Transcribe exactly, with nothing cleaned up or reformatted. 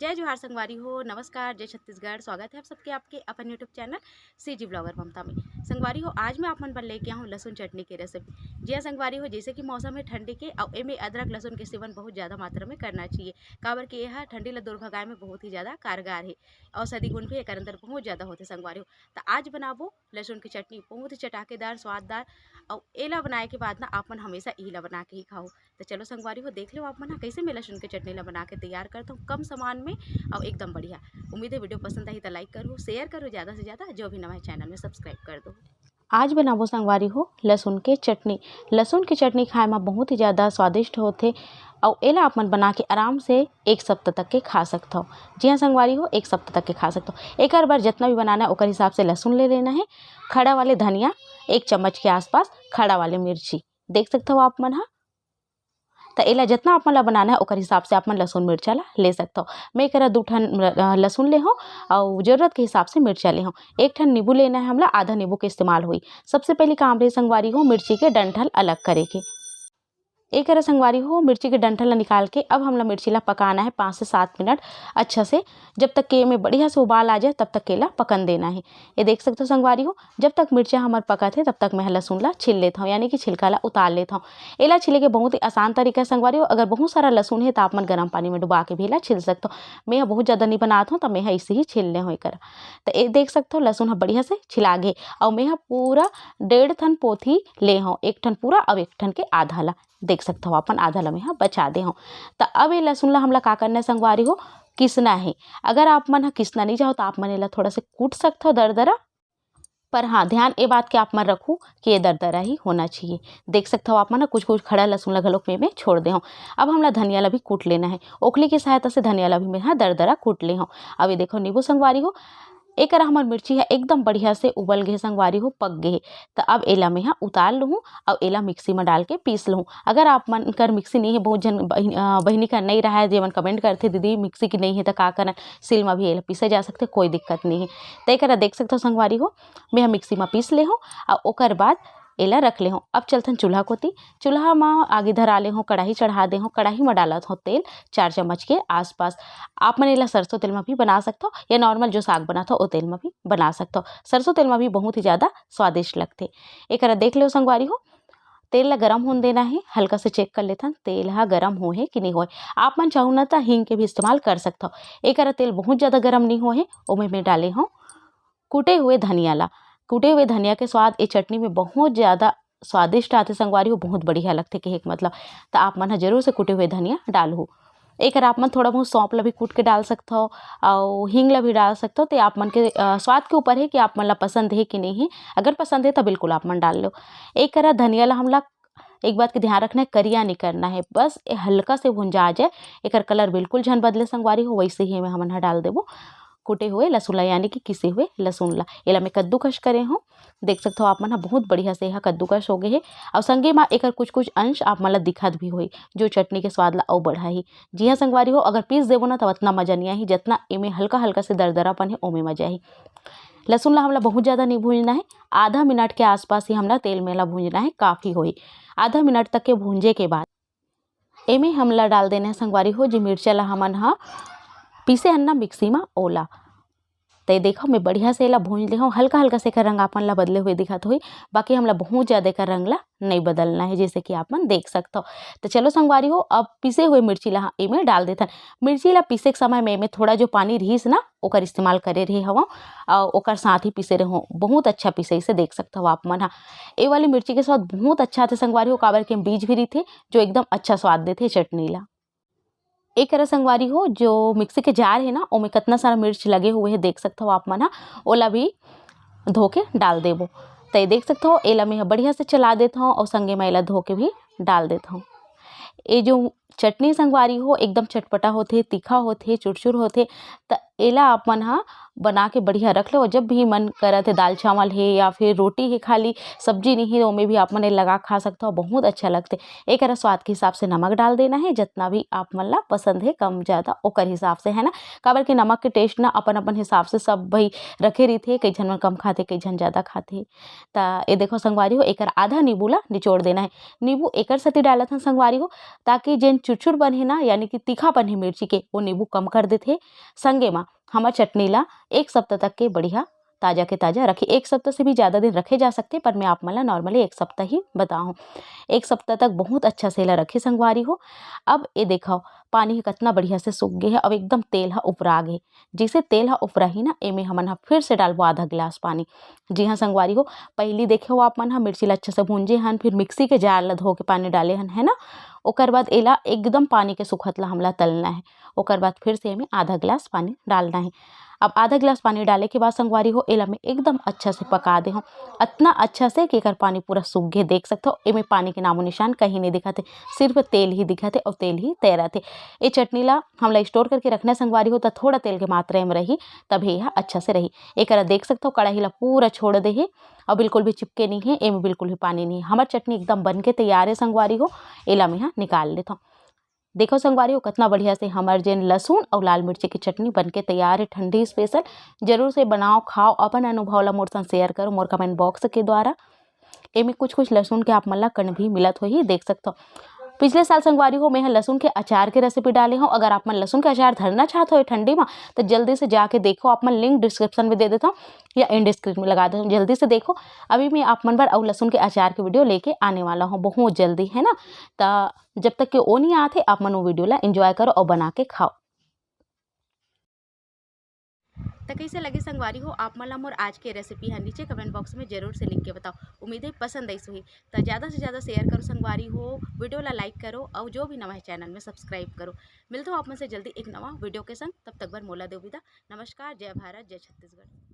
जय जोहार संगवारी हो, नमस्कार, जय छत्तीसगढ़। स्वागत है आप सबके आपके अपन YouTube चैनल सीजी ब्लॉगर ममता में। संगवारी हो, आज मैं आप मन बर लेके आहूँ लहसुन चटनी के रेसिपी। जी हाँ संगवारी हो, जैसे कि मौसम है ठंडी के, अउ एमे अदरक लहसुन के सेवन बहुत ज़्यादा मात्रा में करना चाहिए, काबर कि यह ठंडी ला दूर भगाए में बहुत ही ज़्यादा कारगर है। औषधि गुण भी एकर अंदर बहुत ज़्यादा होथे संगवारी हो। त आज बनाबो लहसुन के चटनी, बहुत ही चटाकेदार, स्वाददार। अउ एला बनाए के बाद ना आप मन हमेशा इही ला बना के ही खाओ। तो चलो संगवारी हो, देख लो आप मन ह कैसे मैं लहसुन के चटनी ला बना के तैयार करता हूँ कम सामान में और एकदम बढ़िया। उम्मीद है वीडियो पसंद आई तो लाइक करो, शेयर करो ज़्यादा से ज़्यादा, जो भी नवा है चैनल में सब्सक्राइब कर दो। आज बनाबो संगवारी हो लहसुन के चटनी। लहसुन के चटनी खाए में बहुत ही ज़्यादा स्वादिष्ट होथे। अउ एला आप मन बना के आराम से एक सप्ताह तक के खा सकथव। जी हाँ संगवारी हो, एक सप्ताह तक के खा सकथव। एकर बर जितना भी बनाना है ओकर हिसाब से लहसुन ले लेना है, खड़ा वाले धनिया एक चम्मच के आसपास, खड़ा वाले मिर्ची देख सकथव आप मन ह। त एला जितना आप मन ला बनाना है ओकर हिसाब से आप मन लहसुन मिर्चा ला ले सकथव। मैं एकरा दू ठन अ, लहसुन ले हूँ और जरूरत के हिसाब से मिर्चा ले हूँ। एक ठन नींबू लेना है हमला, आधा नींबू के इस्तेमाल हुई। सबसे पहले काम रही संगवारी हो मिर्ची के डंठल अलग करे के। एकरा संगवारी हो मिर्ची के डंठल ला निकाल के अब हमला मिर्ची ला पकाना है पाँच से सात मिनट अच्छा से, जब तक के में बढ़िया से उबाल आ जाए तब तक के ला पकन देना है। ये देख सकते हो संगवारी हो, जब तक मिर्चा हमर पकत है तब तक मैं लहसुन ला छील लेता हूँ, यानी कि छिलका ला उतार लेता हूँ। एला छिले के बहुत ही आसान तरीका है संगवारी हो। अगर बहुत सारा लहसुन है तो आप मन गर्म पानी में डुबा के भी एला छिल सकते हो। मैं ह बहुत ज़्यादा नहीं बनात हूँ तो मैं ह इसे ही छील ले हूँ एकर। तो ये देख सकते हो लहसुन ह बढ़िया से छिला गे और मैं ह पूरा डेढ़ ठन पोथी ले हूँ, एक ठन पूरा और एक ठन के आधा ला। देख सकते हो अपन आधा ला मैं ह बचा दे हूँ। तो अब ये लहसुन ला हमला का करना है संगवारी हो, किसना है। अगर आप मन ह किसना नहीं चाहो तो आप मन एला थोड़ा से कूट सकते हो दरदरा, पर हाँ ध्यान ये बात के आप मन रखू कि ये दरदरा ही होना चाहिए। देख सकते हो आप मन ह कुछ कुछ खड़ा लहसुन ला घलोक में, में छोड़ दे हूँ। अब हमला धनिया ला भी कूट लेना है, ओखली की सहायता से धनिया ला भी मैं ह दरदरा कूट ले हूँ। अब ये देखो नींबू संगवारी हो, एकर हमर मिर्ची ह एकदम बढ़िया से उबल गे संगवारी हो, पक गे। त अब एला मैं ह उतार लूँ और एला मिक्सी में डाल के पीस लूँ। अगर आप मन कर मिक्सी नहीं है, बहुत जन बहिन- अ, बहिनी कर नहीं रहा है, जेमन कमेंट करते दीदी मिक्सी की नहीं है तो का करन, सिल में भी एला पीसे जा सकते, कोई दिक्कत नहीं है। तो एकरा देख सकते हो संगवारी हो, मैं ह मिक्सी में पीस ले हूँ और ओकर बाद एला रख ले हूँ। अब चलथन चूल्हा कोती। चूल्हा म आगी धरा ले हूँ, कढ़ाई चढ़ा दे हूँ। कढ़ाई म डालत हूँ तेल चार चम्मच के आसपास। आप मन एला सरसों तेल म भी बना सकथो या नॉर्मल जो साग बनाथो ओ तेल म भी बना सकथो। सरसों तेल म भी बहुत ही ज़्यादा स्वादिष्ट लगथे। एकरा देख लो संगवारी हो, तेल ला गरम होन देना है। हल्का से चेक कर लेथन तेल हा गरम हो है कि नहीं होए। आप मन चाहू ना त हींग के भी इस्तेमाल कर सकथो। एकरा तेल बहुत ज़्यादा गरम नहीं हो है, ओमे मैं डाले हूँ कुटे हुए धनिया ला। कुटे हुए धनिया के स्वाद ए चटनी में बहुत ज़्यादा स्वादिष्ट आथे संगवारी हो, बहुत बढ़िया लगथे कहे के मतलब। त आप मन ह जरूर से कुटे हुए धनिया डालहू। एकर आप मन थोड़ा बहुत सौंफ ला भी कूट के डाल सकथव और हींग ला भी डाल सकथव। ते आप मन के अ, स्वाद के ऊपर है कि आप मन ला पसंद है कि नहीं है। अगर पसंद है तो बिल्कुल आप मन डाल लो। एक करा धनिया ला हमला एक बात के ध्यान रखना है, करिया नहीं करना है, बस ये हल्का से भुंजा जाए, एकर कलर बिल्कुल झन बदले संगवारी हो, वैसे ही में हमन ह डाल देबो कुटे हुए लहसुन ला, यानी कि किसे हुए लहसुन ला। एला मैं कद्दूकस करे हूँ। देख सकथो आप मन ह बहुत बढ़िया से एहा कद्दूकस हो गए हे। अउ संगे मा एकर कुछ कुछ अंश आप मन ला दिखत भी होही, जो चटनी के स्वाद ला अउ बढ़ाही। जी हाँ संगवारी हो, अगर पीस देबो ना त अतना मजा नहीं आही, जतना एमे हल्का हल्का से दरदरापन हे ओमे मजा आही। लहसुन ला हमला बहुत ज़्यादा नहीं भूंजना है, आधा मिनट के आसपास ही हमला तेल में ला भूंजना है, काफ़ी होही। आधा मिनट तक के भूंजे के बाद एमे हमला डाल देना है संगवारी हो, जे मिर्चा ला हमन ह पीसे हन ना मिक्सी मा ओला। ते देखो मैं बढ़िया से एला भूंज ले हूँ, हल्का हल्का से एकर रंग आपन ला बदले हुए दिखत होही, बाकी हमला बहुत ज़्यादा एकर रंग ला नहीं बदलना है, जैसे कि आप मन देख सकथो। तो चलो संगवारी हो, अब पीसे हुए मिर्ची ला एमे डाल देथन। मिर्ची ला पीसे के समय में एमे थोड़ा जो पानी रहिस ना, ओकर इस्तेमाल करे रहे हवं, अउ ओकर साथ ही पीसे रहे हूँ। बहुत अच्छा पीसे, इसे देख सकथो आप मन ह। ए वाली मिर्ची के स्वाद बहुत अच्छा आथे संगवारी हो, काबर के बीज भी रहिथे, जो एकदम अच्छा स्वाद देथे चटनी ला। एक करा संगवारी हो, जो मिक्सी के जार है ना, ओमे कितना सारा मिर्च लगे हुए है, देख सकथो आप मन ह। ओला भी धो के डाल देबो। तो ये देख सकथो, एला मैं ह बढ़िया से चला देत हूँ और संगे मैं एला धो के भी डाल देत हूँ। ये जो चटनी संगवारी हो, एकदम चटपटा होथे, तीखा होथे, चुरचुर होथे। त एला आप मन ह बना के बढ़िया रख लो। जब भी मन करत हे, दाल चावल हे या फिर रोटी हे, खाली सब्जी नहीं हे, ओमे भी आप मन एला लगा खा सकथो, बहुत अच्छा लगथे। एकरा स्वाद के हिसाब से नमक डाल देना है, जितना भी आप मन ला पसंद है, कम ज़्यादा ओकर हिसाब से, है ना। काबर के नमक के टेस्ट ना अपन अपन हिसाब से सब भाई रखे रहिथे, कई झन मन कम खाथे, कई झन ज़्यादा खाथे। त ये देखो संगवारी हो, एकर आधा नींबू ला निचोड़ देना है। नींबू एकर सेती डालत हन संगवारी हो, ताकि जेन चुरचुर बन हे ना, यानी कि तीखापन हे मिर्ची के, वो नींबू कम कर देथे। संगे म हमर चटनी ला एक सप्ताह तक के बढ़िया ताजा के ताजा रखे। एक सप्ताह से भी ज्यादा दिन रखे जा सकथे, पर मैं आप मन ला normally एक सप्ताह ही बताहूँ। एक सप्ताह तक बहुत अच्छा से एला रखे संगवारी हो। अब ये देखव, पानी ह कतना बढ़िया से सूख गे हे, अब एकदम तेल ह उपरा गे। जैसे तेल ह उपराही ना, एमे हमन ह फिर से डालबो आधा गिलास पानी। जी हाँ संगवारी हो, पहिली देखे हो आप मन ह, मिर्ची ला अच्छा से भूंजे हन, फिर मिक्सी के जार ला धो के पानी डाले हन, है ना। ओकर बाद एला एकदम पानी के सुखत ला हमला तलना है। ओकर बाद फिर से एमे आधा गिलास पानी डालना है। अब आधा गिलास पानी डाले के बाद संगवारी हो, एला मैं एकदम अच्छा से पका दे हूँ, अतना अच्छा से कि एकर पानी पूरा सूख गे। देख सकथो, एमे पानी के नामो निशान कहीं नहीं दिखत हे, सिर्फ तेल ही दिखत हे और तेल ही तैरत हे। ए चटनी ला हमला स्टोर करके रखना संगवारी हो, त थोड़ा तेल के मात्रा में रही, तभे यह अच्छा से रही। एकरा देख सकथो, कढ़ाई ला पूरा छोड़ दे हे और बिल्कुल भी चिपके नहीं है, एमे बिल्कुल भी पानी नहीं है। हमर चटनी एकदम बन के तैयार है संगवारी हो, एला मैं ह निकाल लेथो। देखो संगवारी हो, कतना बढ़िया से हमर जेन लहसुन और लाल मिर्ची की चटनी बन के तैयार है, ठंडी स्पेशल। जरूर से बनाओ, खाओ, अपन अनुभव ला मोर संग शेयर करो मोर कमेंट बॉक्स के द्वारा। एमे कुछ कुछ लहसुन के आप मन ला कण भी मिलत होही, देख सकथो। पिछले साल संगवारी हो, मैं ह लहसुन के अचार के रेसिपी डाले हूँ। अगर आप मन लहसुन के अचार धरना चाहत हो ठंडी में, तो जल्दी से जाके देखो, आप मन लिंक डिस्क्रिप्शन में दे देता हूँ या एंड स्क्रीन में लगा देता हूँ, जल्दी से देखो। अभी मैं आप मन बर अउ लहसुन के अचार के वीडियो लेके आने वाला हूँ बहुत जल्दी, है ना। त जब तक के वो नहीं आते, आप मन वो वीडियो ला एंजॉय करो और बना के खाओ। त कैसे लगे संगवारी हो आप मन ला मोर आज के रेसिपी है, नीचे कमेंट बॉक्स में जरूर से लिख के बताओ। उम्मीद है पसंद आई होही। त ज़्यादा से ज़्यादा शेयर करो संगवारी हो, वीडियो ला लाइक करो और जो भी नवा है चैनल में सब्सक्राइब करो। मिलता हूँ आप मन से जल्दी एक नवा वीडियो के संग, तब तक बर मोला दो विदा। नमस्कार, जय भारत, जय छत्तीसगढ़।